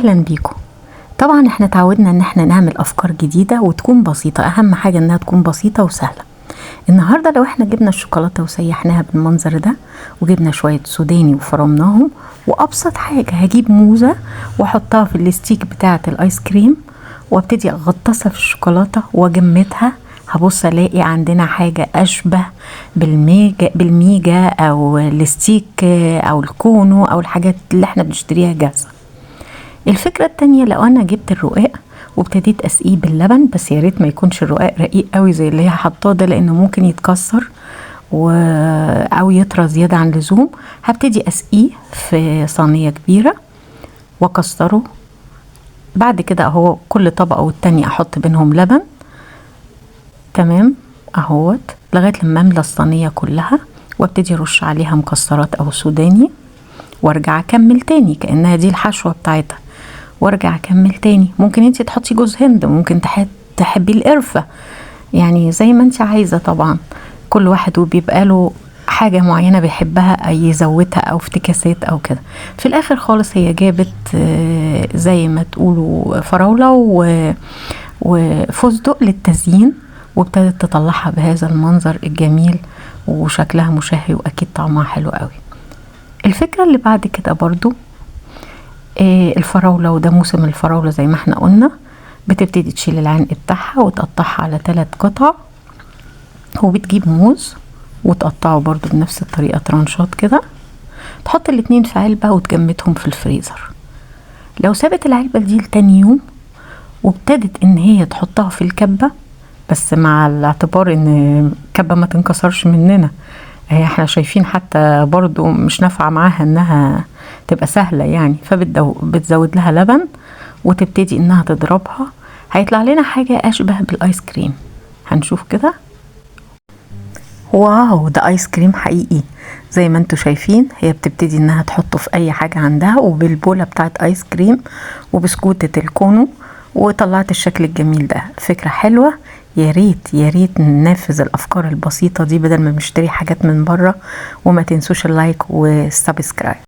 اهلا بيكم. طبعا احنا تعودنا ان احنا نعمل افكار جديدة وتكون بسيطة، اهم حاجة انها تكون بسيطة وسهلة. النهاردة لو احنا جبنا الشوكولاتة وسيحناها بالمنظر ده، وجبنا شوية سوداني وفرمناهم، وابسط حاجة هجيب موزة واحطها في ال stick بتاعة الايس كريم وابتدي اغطسها في الشوكولاتة واجمدها، هبص الاقي عندنا حاجة اشبه بالميجا او ال stick او الكونو او الحاجات اللي احنا بنشتريها جاهزة. الفكرة التانية لو انا جبت الرقاق وابتديت اسقيه باللبن، بس يا ريت ما يكونش الرقاق رقيق قوي زي اللي هي حطاه ده، لانه ممكن يتكسر او يطرى زيادة عن اللزوم. هبتدي اسقيه في صينية كبيرة واكسره، بعد كده اهو كل طبقة والتانية احط بينهم لبن، تمام اهوت، لغاية لما املى الصينية كلها، وابتدي ارش عليها مكسرات او سوداني، وارجع اكمل تاني كأنها دي الحشوة بتاعتها، وارجع اكمل تاني. ممكن انتي تحطي جوز هند، ممكن تحبي القرفة، يعني زي ما انتي عايزة. طبعا كل واحد وبيبقى له حاجة معينة بيحبها او يزودها او افتكاسات او كده. في الاخر خالص هي جابت زي ما تقولوا فراولة وفستق للتزيين، وابتدت تطلعها بهذا المنظر الجميل وشكلها مشهي واكيد طعمها حلو قوي. الفكرة اللي بعد كده برضو الفراولة، وده موسم الفراولة زي ما احنا قلنا، بتبتدي تشيل العنق بتاعها وتقطعها على 3 قطع، وبتجيب موز وتقطعه برضو بنفس الطريقة ترانشات كده، تحط الاتنين في علبة وتجمدهم في الفريزر. لو سابت العلبة دي لتاني يوم وابتدت ان هي تحطها في الكبة، بس مع الاعتبار ان الكبة ما تنكسرش مننا، هي احنا شايفين حتى برضو مش نافعة معاها انها تبقى سهلة يعني، فبتزود لها لبن وتبتدي انها تضربها، هيطلع لنا حاجة اشبه بالايس كريم. هنشوف كده. wow، ده ايس كريم حقيقي زي ما انتوا شايفين. هي بتبتدي انها تحطه في اي حاجة عندها، وبالبولة بتاعت ايس كريم وبسكوتة الكونو، وطلعت الشكل الجميل ده. فكرة حلوة، يا ريت يا ريت ننفذ الافكار البسيطة دي بدل ما بنشتري حاجات من بره. وما تنسوش ال like وال subscribe.